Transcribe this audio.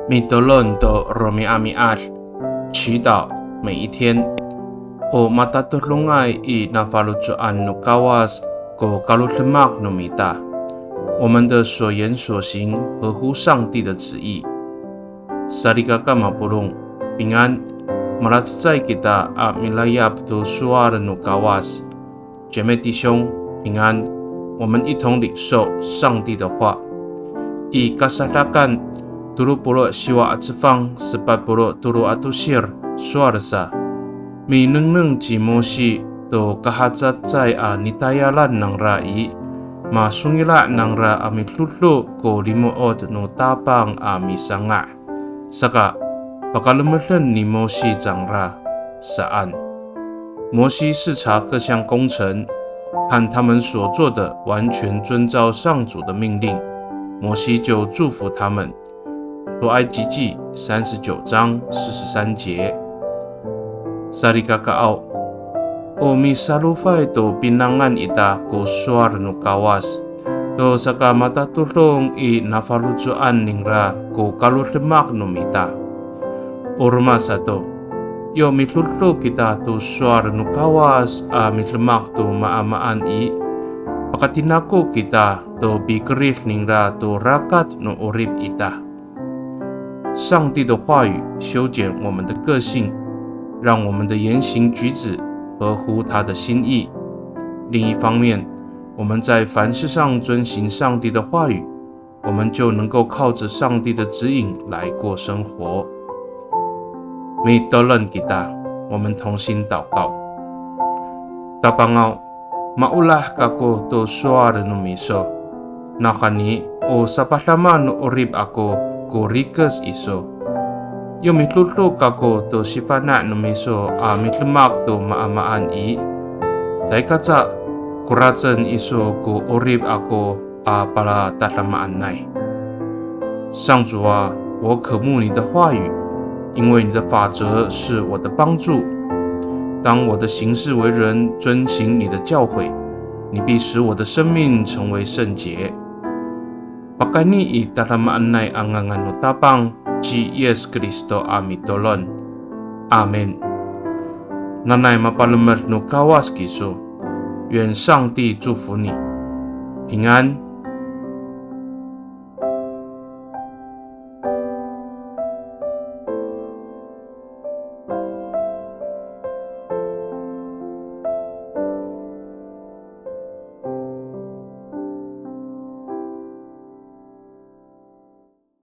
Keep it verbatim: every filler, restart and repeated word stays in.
Mitolon to romi'ami'ad, 祈祷每一天。O matatodongay i nafaloco'an no Kawas ko kalodemak no mita. 我们的所言所行合乎上帝的旨意。Salikaka mapolong, 平安。Malacecay kita a milayap to sowal no Kawas. 姐妹弟兄，平安。我们一同领受上帝的话。I Kasadakan tolo polo' siwa a cefang sepat polo' tolo a tosir sowal sa, minengneng ci Mosi to kahacecay a nitayalan nangra i, masongila' nangra a midodo ko limo'ot no Tapang a misanga'. Saka, pakalemeden ni Mosi cangra, saan. 摩西视察各项工程，看他们所做的完全遵照上主的命令，摩西就祝福他们。出埃及记三十九章四十三节。Salikakaaw, o misalofay to pinangan ita ko sowal no Kawas to sakamatatodong i nafaloco'an ningra ko kalodemak no mita. O roma sato, yo midodo kita to sowal no Kawas a midemak to maamaan i, pakatinako kita to pikerid ningra to rakat no 'orip ita. 上帝的话语修剪我们的个性，让我们的言行举止合乎他的心意。另一方面，我们在凡事上遵行上帝的话语，我们就能够靠着上帝的指引来过生活。Mitolon kita, 我们同心祷告。Tapangaw, maolah kako to sowal no miso. Nawhani, o sapadama no 'orip ako ko rikec iso. Yo midodo kako to sifana' no miso a midemak to maamaan i, caay kaca koracen iso ko 'orip ako a palatadamaanay. 上主啊，我渴慕你的话语，因为你的法则是我的帮助。当我的行事为人遵行你的教诲，你必使我的生命成为圣洁。Pakayni i tadamaanay a ngangan no Tapang ci Yis Kristo a mitolon. Amin. Nanay mapalemed no Kawas kiso. 愿上帝祝福你，平安。